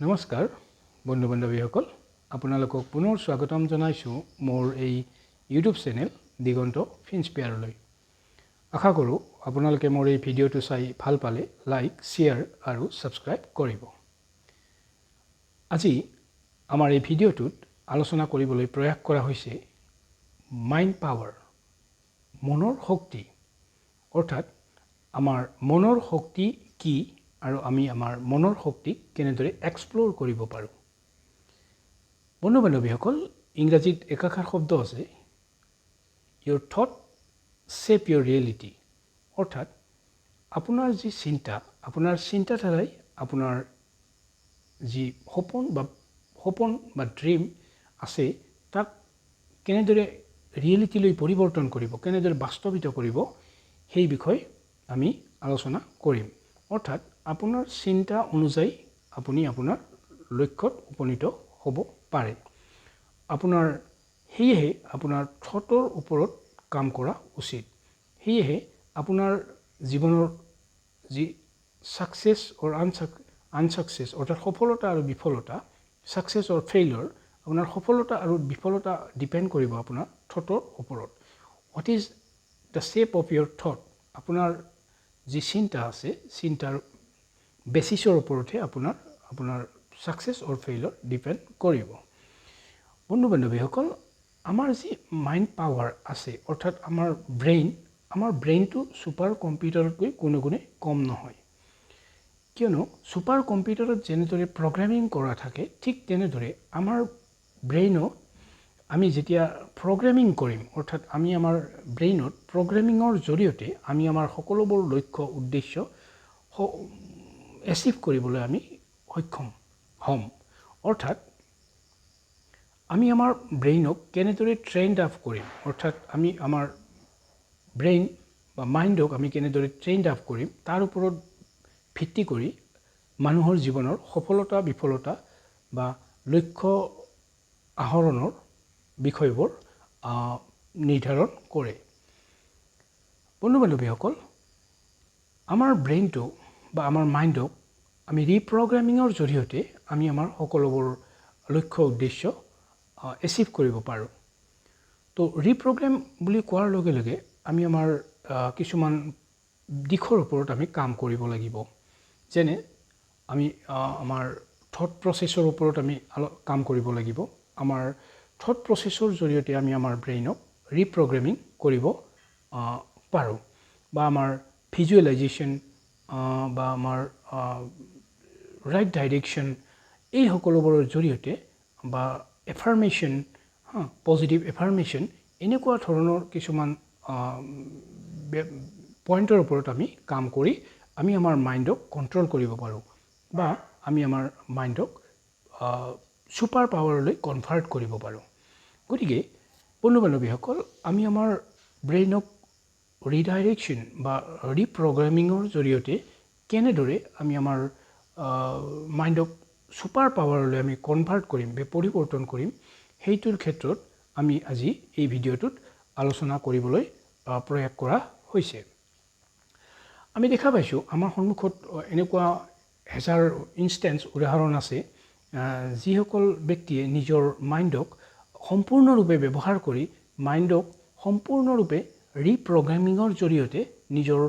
নমস্কাৰ বন্ধু বান্ধৱীসকল, আপোনালোকক পুনৰ স্বাগতম জনাইছোঁ মোৰ এই ইউটিউব চেনেল দিগন্ত ফিনস্পেয়াৰলৈ। আশা কৰোঁ আপোনালোকে মোৰ এই ভিডিঅ'টো চাই ভাল পালে লাইক, শ্বেয়াৰ আৰু ছাবস্ক্ৰাইব কৰিব। আজি আমাৰ এই ভিডিঅ'টোত আলোচনা কৰিবলৈ প্ৰয়াস কৰা হৈছে মাইণ্ড পাৱাৰ, মনৰ শক্তি, অৰ্থাৎ আমাৰ মনৰ শক্তি কি আৰু আমি আমাৰ মনৰ শক্তিক কেনেদৰে এক্সপ্ল'ৰ কৰিব পাৰোঁ। বন্ধু বান্ধৱীসকল, ইংৰাজীত একাষাৰ শব্দ আছে, "Your thought shape your reality." অৰ্থাৎ আপোনাৰ যি চিন্তা, আপোনাৰ চিন্তাধাৰাই আপোনাৰ যি সপোন বা ড্ৰিম আছে, তাক কেনেদৰে ৰিয়েলিটিলৈ পৰিৱৰ্তন কৰিব, কেনেদৰে বাস্তৱিত কৰিব, সেই বিষয়ে আমি আলোচনা কৰিম। অৰ্থাৎ আপোনাৰ চিন্তা অনুযায়ী আপুনি আপোনাৰ লক্ষ্যত উপনীত হ'ব পাৰে। সেয়েহে আপোনাৰ থটৰ ওপৰত কাম কৰা উচিত। সেয়েহে আপোনাৰ জীৱনৰ যি ছাকচেছ অৰ আনছাকচেছ, অৰ্থাৎ সফলতা আৰু বিফলতা, ছাকচেছ অৰ ফেইলিয়ৰ, আপোনাৰ সফলতা আৰু বিফলতা ডিপেণ্ড কৰিব আপোনাৰ থটৰ ওপৰত। What is the shape of your thought? আপোনাৰ যি চিন্তা আছে, চিন্তাৰ বেচিছৰ ওপৰতহে আপোনাৰ ছাকচেছ অৰ ফেইলিয়ৰ ডিপেণ্ড কৰিব। বন্ধু বান্ধৱীসকল, আমাৰ যি মাইণ্ড পাৱাৰ আছে, অৰ্থাৎ আমাৰ ব্ৰেইন, আমাৰ ব্ৰেইনটো ছুপাৰ কম্পিউটাৰতকৈ কোনো গুণে কম নহয়। কিয়নো ছুপাৰ কম্পিউটাৰত যেনেদৰে প্ৰগ্ৰেমিং কৰা থাকে, ঠিক তেনেদৰে আমাৰ ব্ৰেইনত আমি যেতিয়া প্ৰগ্ৰেমিং কৰিম, অৰ্থাৎ আমি আমাৰ ব্ৰেইনত প্ৰগ্ৰেমিঙৰ জৰিয়তে আমি আমাৰ সকলোবোৰ লক্ষ্য উদ্দেশ্য এচিভ কৰিবলৈ আমি সক্ষম হ'ম। অৰ্থাৎ আমি আমাৰ ব্ৰেইনক কেনেদৰে ট্ৰেইনড আপ কৰিম, অৰ্থাৎ আমি আমাৰ ব্ৰেইন বা মাইণ্ডক আমি কেনেদৰে ট্ৰেইনড আপ কৰিম, তাৰ ওপৰত ভিত্তি কৰি মানুহৰ জীৱনৰ সফলতা বিফলতা বা লক্ষ্য আহৰণৰ বিষয়বোৰ নিৰ্ধাৰণ কৰে। বন্ধু বান্ধৱীসকল, আমাৰ ব্ৰেইনটো বা আমাৰ মাইণ্ডক আমি ৰিপ্ৰগ্ৰেমিঙৰ জৰিয়তে আমি আমাৰ সকলোবোৰ লক্ষ্য উদ্দেশ্য এচিভ কৰিব পাৰোঁ। তো ৰিপ্ৰগ্ৰেম বুলি কোৱাৰ লগে লগে আমি আমাৰ কিছুমান দিশৰ ওপৰত আমি কাম কৰিব লাগিব। যেনে আমি আমাৰ থট প্ৰচেছৰ ওপৰত আমি অলপ কাম কৰিব লাগিব। আমাৰ থট প্ৰচেছৰ জৰিয়তে আমি আমাৰ ব্ৰেইনক ৰিপ্ৰগ্ৰেমিং কৰিব পাৰোঁ বা আমাৰ ভিজুৱেলাইজেশ্যন বা আমাৰ ৰাইট ডাইৰেকশ্যন, এই সকলোবোৰৰ জৰিয়তে বা এফাৰ্মেশ্যন, হা, পজিটিভ এফাৰ্মেশ্যন, এনেকুৱা ধৰণৰ কিছুমান পইণ্টৰ ওপৰত আমি কাম কৰি আমি আমাৰ মাইণ্ডক কণ্ট্ৰল কৰিব পাৰোঁ বা আমি আমাৰ মাইণ্ডক ছুপাৰ পাৱাৰলৈ কনভাৰ্ট কৰিব পাৰোঁ। গতিকে বন্ধু বান্ধৱীসকল, আমি আমাৰ ব্ৰেইনক ৰিডাইৰেকশ্যন বা ৰিপ্ৰগ্ৰেমিঙৰ জৰিয়তে কেনেদৰে আমি আমাৰ মাইণ্ডক ছুপাৰ পাৱাৰলৈ আমি কনভাৰ্ট কৰিম বা পৰিৱৰ্তন কৰিম, সেইটোৰ ক্ষেত্ৰত আমি আজি এই ভিডিঅ'টোত আলোচনা কৰিবলৈ প্ৰয়াস কৰা হৈছে। আমি দেখা পাইছোঁ, আমাৰ সন্মুখত এনেকুৱা হেজাৰ ইনষ্টেঞ্চ, উদাহৰণ আছে, যিসকল ব্যক্তিয়ে নিজৰ মাইণ্ডক সম্পূৰ্ণৰূপে ব্যৱহাৰ কৰি মাইণ্ডক সম্পূৰ্ণৰূপে ৰিপ্ৰগ্ৰেমিঙৰ জৰিয়তে নিজৰ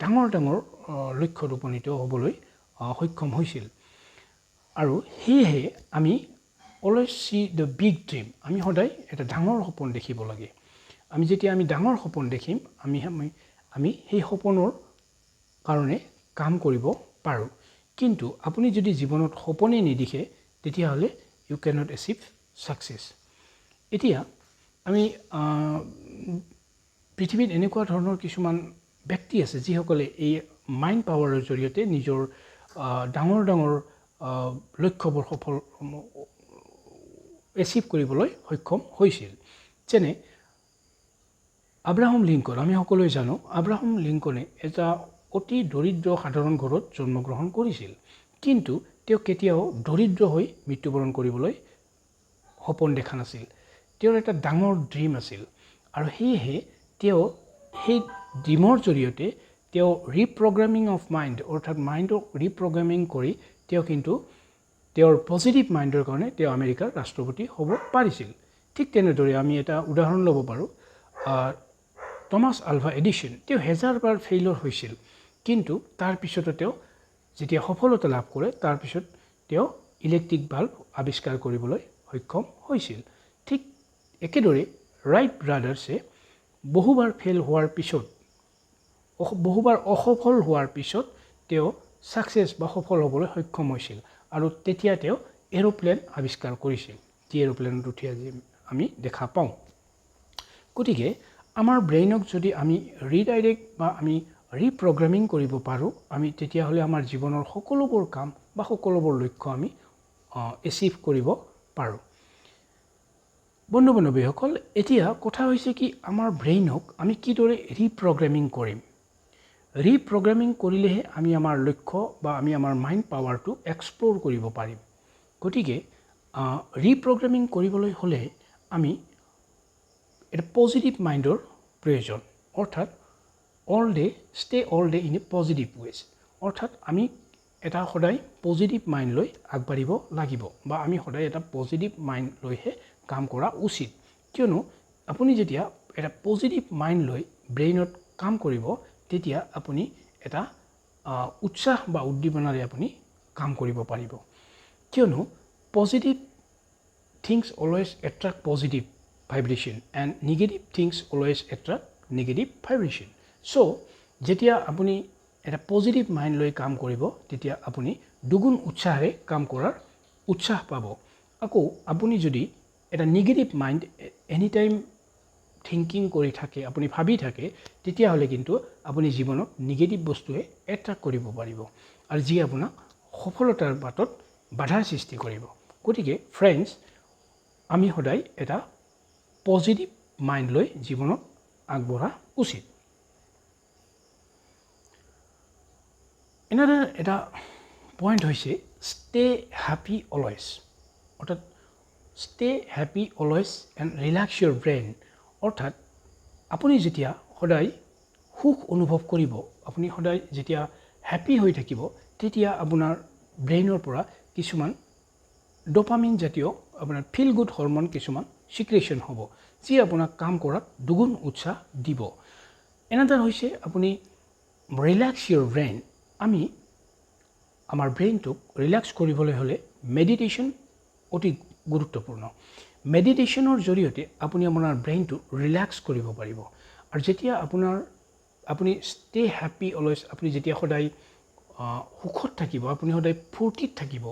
ডাঙৰ ডাঙৰ লক্ষ্যত উপনীত হ'বলৈ সক্ষম হৈছিল। আৰু সেয়েহে আমি always see the big dream। আমি সদায় এটা ডাঙৰ সপোন দেখিব লাগে। আমি যেতিয়া আমি ডাঙৰ সপোন দেখিম, আমি সেই সপোনৰ কাৰণে কাম কৰিব পাৰোঁ। কিন্তু আপুনি যদি জীৱনত সপোনেই নেদেখে, তেতিয়াহ'লে U cannot achieve success. এতিয়া আমি পৃথিৱীত এনেকুৱা ধৰণৰ কিছুমান ব্যক্তি আছে, যিসকলে এই মাইণ্ড পাৱাৰৰ জৰিয়তে নিজৰ ডাঙৰ ডাঙৰ লক্ষ্যবোৰ সফল এচিভ কৰিবলৈ সক্ষম হৈছিল। যেনে আব্ৰাহম লিংকন। আমি সকলোৱে জানো, আব্ৰাহম লিংকনে এটা অতি দৰিদ্ৰ সাধাৰণ ঘৰত জন্মগ্ৰহণ কৰিছিল। কিন্তু তেওঁ কেতিয়াও দৰিদ্ৰ হৈ মৃত্যুবৰণ কৰিবলৈ সপোন দেখা নাছিল। তেওঁৰ এটা ডাঙৰ ড্ৰিম আছিল আৰু সেয়েহে তেওঁ সেই ড্ৰিমৰ জৰিয়তে তেওঁ ৰিপ্ৰগ্ৰামিং অফ মাইণ্ড, অৰ্থাৎ মাইণ্ডক ৰিপ্ৰগ্ৰামিং কৰি তেওঁ কিন্তু তেওঁৰ পজিটিভ মাইণ্ডৰ কাৰণে তেওঁ আমেৰিকাৰ ৰাষ্ট্ৰপতি হ'ব পাৰিছিল। ঠিক তেনেদৰে আমি এটা উদাহৰণ ল'ব পাৰোঁ, টমাছ আলভা এডিশ্যন। তেওঁ হেজাৰবাৰ ফেইলৰ হৈছিল, কিন্তু তাৰপিছতো তেওঁ যেতিয়া সফলতা লাভ কৰে, তাৰপিছত তেওঁ ইলেক্ট্ৰিক বাল্ব আৱিষ্কাৰ কৰিবলৈ সক্ষম হৈছিল। ঠিক একেদৰে ৰাইট ব্ৰাদাৰ্ছে বহুবাৰ ফেইল হোৱাৰ পিছত, বহুবাৰ অসফল হোৱাৰ পিছত তেওঁ ছাকচেছ বা সফল হ'বলৈ সক্ষম হৈছিল আৰু তেতিয়া তেওঁ এৰ'প্লেন আৱিষ্কাৰ কৰিছিল, যি এৰ'প্লেনত উঠি আজি আমি দেখা পাওঁ। গতিকে আমাৰ ব্ৰেইনক যদি আমি ৰিডাইৰেক্ট বা আমি ৰিপ্ৰগ্ৰামিং কৰিব পাৰোঁ, আমি তেতিয়াহ'লে আমাৰ জীৱনৰ সকলোবোৰ কাম বা সকলোবোৰ লক্ষ্য আমি এচিভ কৰিব পাৰোঁ। বন্ধু বান্ধৱীসকল, এতিয়া কথা হৈছে কি, আমাৰ ব্ৰেইনক আমি কিদৰে ৰিপ্ৰগ্ৰেমিং কৰিম? ৰিপ্ৰগ্ৰামিং কৰিলেহে আমি আমাৰ লক্ষ্য বা আমি আমাৰ মাইণ্ড পাৱাৰটো এক্সপ্ল'ৰ কৰিব পাৰিম। গতিকে ৰিপ্ৰগ্ৰামিং কৰিবলৈ হ'লে আমি এটা পজিটিভ মাইণ্ডৰ প্ৰয়োজন, অৰ্থাৎ all day stay all day in a positive ways, অৰ্থাৎ আমি এটা সদায় পজিটিভ মাইণ্ড লৈ আগবাঢ়িব লাগিব বা আমি সদায় এটা পজিটিভ মাইণ্ড লৈহে কাম কৰা উচিত। কিয়নো আপুনি যেতিয়া এটা পজিটিভ মাইণ্ড লৈ ব্ৰেইনত কাম কৰিব, তেতিয়া আপুনি এটা উৎসাহ বা উদ্দীপনাৰে আপুনি কাম কৰিব পাৰিব। কিয়নো positive things always attract positive vibration and negative things always attract negative vibration. So যেতিয়া আপুনি এটা পজিটিভ মাইণ্ড লৈ কাম কৰিব, তেতিয়া আপুনি দুগুণ উৎসাহেৰে কাম কৰাৰ উৎসাহ পাব। আকৌ আপুনি যদি এটা negative mind any time thinking কৰি থাকে, আপুনি ভাবি থাকে, তেতিয়াহ'লে কিন্তু আপুনি জীৱনত নিগেটিভ বস্তুৱে এট্ৰেক্ট কৰিব পাৰিব আৰু যি আপোনাক সফলতাৰ বাটত বাধাৰ সৃষ্টি কৰিব। গতিকে ফ্ৰেণ্ডছ, আমি সদায় এটা পজিটিভ মাইণ্ড লৈ জীৱনত আগবঢ়া উচিত। এনেদৰে এটা পইণ্ট হৈছে ষ্টে হেপী অলৱেজ, অৰ্থাৎ stay happy always and relax your brain. অৰ্থাৎ আপুনি যেতিয়া সদায় সুখ অনুভৱ কৰিব, আপুনি সদায় যেতিয়া হেপী হৈ থাকিব, তেতিয়া আপোনাৰ ব্ৰেইনৰ পৰা কিছুমান ডপামিন জাতীয় আপোনাৰ ফিল গুড হৰমন কিছুমান চিক্ৰেশ্যন হ'ব, যি আপোনাক কাম কৰাত দুগুণ উৎসাহ দিব। এনেদৰে হৈছে আপুনি ৰিলেক্স ইয়ৰ ব্ৰেইন। আমি আমাৰ ব্ৰেইনটোক ৰিলেক্স কৰিবলৈ হ'লে মেডিটেশ্যন অতি গুৰুত্বপূৰ্ণ। মেডিটেশ্যনৰ জৰিয়তে আপুনি আপোনাৰ ব্ৰেইনটো ৰিলেক্স কৰিব পাৰিব। আৰু যেতিয়া আপুনি ষ্টে হেপী অলৱেজ, আপুনি যেতিয়া সদায় সুখত থাকিব, আপুনি সদায় ফূৰ্তিত থাকিব,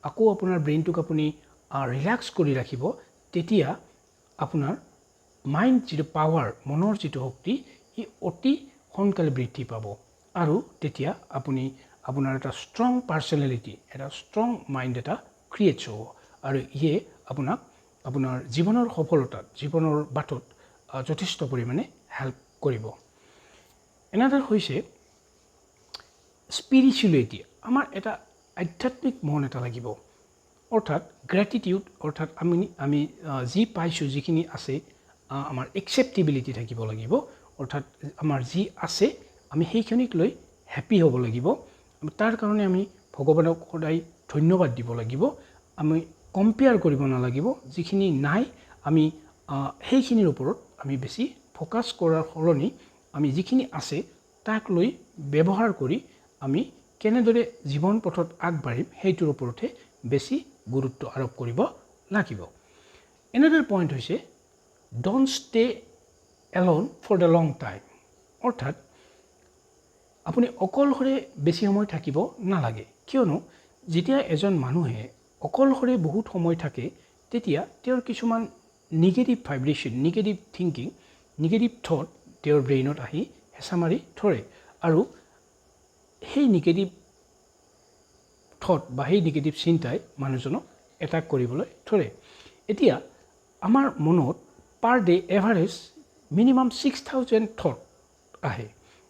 আকৌ আপোনাৰ ব্ৰেইনটোক আপুনি ৰিলেক্স কৰি ৰাখিব, তেতিয়া আপোনাৰ মাইণ্ড যিটো পাৱাৰ, মনৰ যিটো শক্তি, ই অতি সোনকালে বৃদ্ধি পাব আৰু তেতিয়া আপুনি আপোনাৰ এটা ষ্ট্ৰং পাৰ্চনেলিটি, এটা ষ্ট্ৰং মাইণ্ড এটা ক্ৰিয়েটছ হ'ব আৰু ইয়ে আপোনাক আপোনাৰ জীৱনৰ সফলতাত, জীৱনৰ বাটত যথেষ্ট পৰিমাণে হেল্প কৰিব। এনেদৰে হৈছে স্পিৰিচুৱেলিটি, আমাৰ এটা আধ্যাত্মিক মন এটা লাগিব, অৰ্থাৎ গ্ৰেটিটিউড, অৰ্থাৎ আমি যি পাইছোঁ, যিখিনি আছে, আমাৰ একচেপ্টেবিলিটি থাকিব লাগিব, অৰ্থাৎ আমাৰ যি আছে আমি সেইখিনিক লৈ হেপী হ'ব লাগিব। তাৰ কাৰণে আমি ভগৱানক সদায় ধন্যবাদ দিব লাগিব। আমি কম্পেয়াৰ কৰিব নালাগিব, যিখিনি নাই আমি সেইখিনিৰ ওপৰত আমি বেছি ফ'কাছ কৰাৰ সলনি আমি যিখিনি আছে তাক লৈ ব্যৱহাৰ কৰি আমি কেনেদৰে জীৱন পথত আগবাঢ়িম সেইটোৰ ওপৰতহে বেছি গুৰুত্ব আৰোপ কৰিব লাগিব। এনেদৰে পইণ্ট হৈছে don't stay alone for the long time, অৰ্থাৎ আপুনি অকলশৰে বেছি সময় থাকিব নালাগে। কিয়নো যেতিয়া এজন মানুহে অকলশৰে বহুত সময় থাকে, তেতিয়া তেওঁৰ কিছুমান negative vibration, negative thinking, negative thought তেওঁৰ ব্ৰেইনত আহি হেঁচা মাৰি ধৰে আৰু সেই নিগেটিভ থট বা সেই নিগেটিভ চিন্তাই মানুহজনক এটাক কৰিবলৈ ধৰে। এতিয়া আমাৰ মনত per day average minimum 6,000 thought আহে,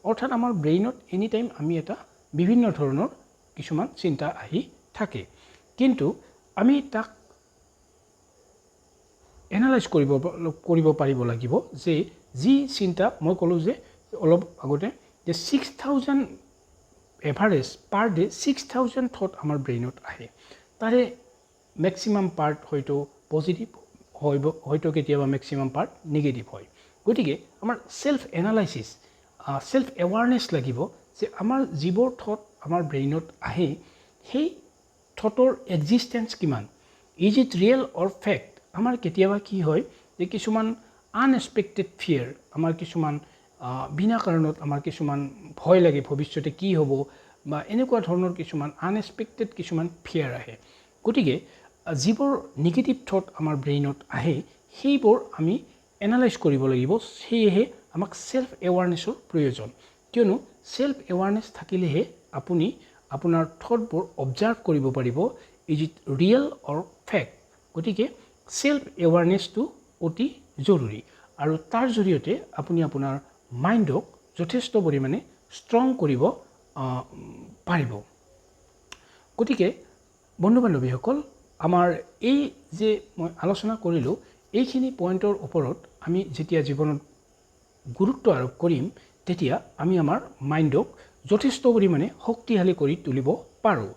অৰ্থাৎ আমাৰ ব্ৰেইনত এনি টাইম আমি এটা বিভিন্ন ধৰণৰ কিছুমান চিন্তা আহি থাকে, কিন্তু আমি তাক এনালাইজ কৰিব পাৰিব লাগিব যে যি চিন্তা মই ক'লোঁ যে অলপ আগতে যে 6,000 এভাৰেজ পাৰ ডে 6,000 থট আমাৰ ব্ৰেইনত আহে, তাৰে মেক্সিমাম পাৰ্ট হয়তো পজিটিভ হয়, হয়তো কেতিয়াবা মেক্সিমাম পাৰ্ট নিগেটিভ হয়। গতিকে আমাৰ ছেল্ফ এনালাইচিছ, ছেল্ফ এৱাৰনেছ লাগিব যে আমাৰ যিবোৰ থট আমাৰ ব্ৰেইনত আহে, সেই থটৰ এক্সিষ্টেঞ্চ কিমান, is it real or fact? আমাৰ কেতিয়াবা কি হয় যে কিছুমান আনএক্সপেক্টেড ফিয়াৰ, আমাৰ কিছুমান বিনা কাৰণত আমাৰ কিছুমান ভয় লাগে, ভৱিষ্যতে কি হ'ব বা এনেকুৱা ধৰণৰ কিছুমান আনএক্সপেক্টেড কিছুমান ফিয়াৰ আহে। গতিকে যিবোৰ নিগেটিভ থট আমাৰ ব্ৰেইনত আহে, সেইবোৰ আমি এনালাইজ কৰিব লাগিব। সেয়েহে আমাক ছেল্ফ এৱাৰনেছৰ প্ৰয়োজন, কিয়নো ছেল্ফ এৱাৰনেছ থাকিলেহে আপুনি আপোনাৰ থটবোৰ অবজাৰ্ভ কৰিব পাৰিব, is it real or fact? গতিকে ছেল্ফ এৱাৰনেছটো অতি জৰুৰী আৰু তাৰ জৰিয়তে আপুনি আপোনাৰ মাইণ্ডক যথেষ্ট পৰিমাণে ষ্ট্ৰং কৰিব পাৰিব। গতিকে বন্ধু বান্ধৱীসকল, আমাৰ এই যে মই আলোচনা কৰিলোঁ, এইখিনি পইণ্টৰ ওপৰত আমি যেতিয়া জীৱনত গুৰুত্ব আৰোপ কৰিম, তেতিয়া আমি আমাৰ মাইণ্ডক যথেষ্ট পৰিমাণে শক্তিশালী কৰি তুলিব পাৰোঁ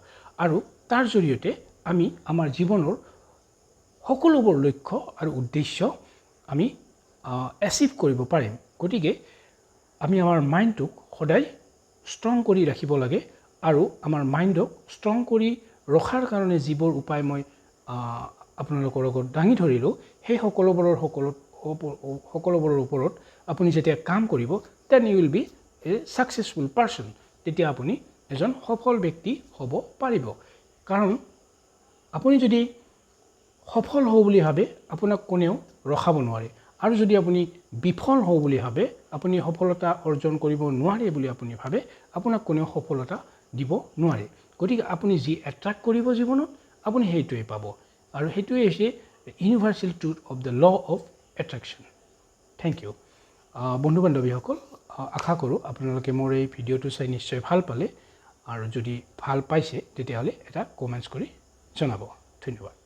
আৰু তাৰ জৰিয়তে আমি আমাৰ জীৱনৰ সকলোবোৰ লক্ষ্য আৰু উদ্দেশ্য আমি এচিভ কৰিব পাৰিম। গতিকে আমি আমাৰ মাইণ্ডটোক সদায় ষ্ট্ৰং কৰি ৰাখিব লাগে আৰু আমাৰ মাইণ্ডক ষ্ট্ৰং কৰি ৰখাৰ কাৰণে যিবোৰ উপায় মই আপোনালোকৰ আগত দাঙি ধৰিলোঁ, সেই সকলোবোৰৰ ওপৰত আপুনি যেতিয়া কাম কৰিব, then you will be a successful person. তেতিয়া আপুনি এজন সফল ব্যক্তি হ'ব পাৰিব। কাৰণ আপুনি যদি সফল হওঁ বুলি ভাবে, আপোনাক কোনেও ৰখাব নোৱাৰে আৰু যদি আপুনি বিফল হওঁ বুলি ভাবে, আপুনি সফলতা অৰ্জন কৰিব নোৱাৰে বুলি আপুনি ভাবে, আপোনাক কোনেও সফলতা দিব নোৱাৰে। গতিকে আপুনি যি এট্ৰেক্ট কৰিব জীৱনত, আপুনি সেইটোৱে পাব আৰু সেইটোৱে হৈছে universal truth of the law of attraction. Thank you. বন্ধু বান্ধৱীসকল, আশা কৰোঁ আপোনালোকে মোৰ এই ভিডিঅ'টো চাই নিশ্চয় ভাল পালে আৰু যদি ভাল পাইছে, তেতিয়াহ'লে এটা কমেণ্টছ কৰি জনাব। ধন্যবাদ।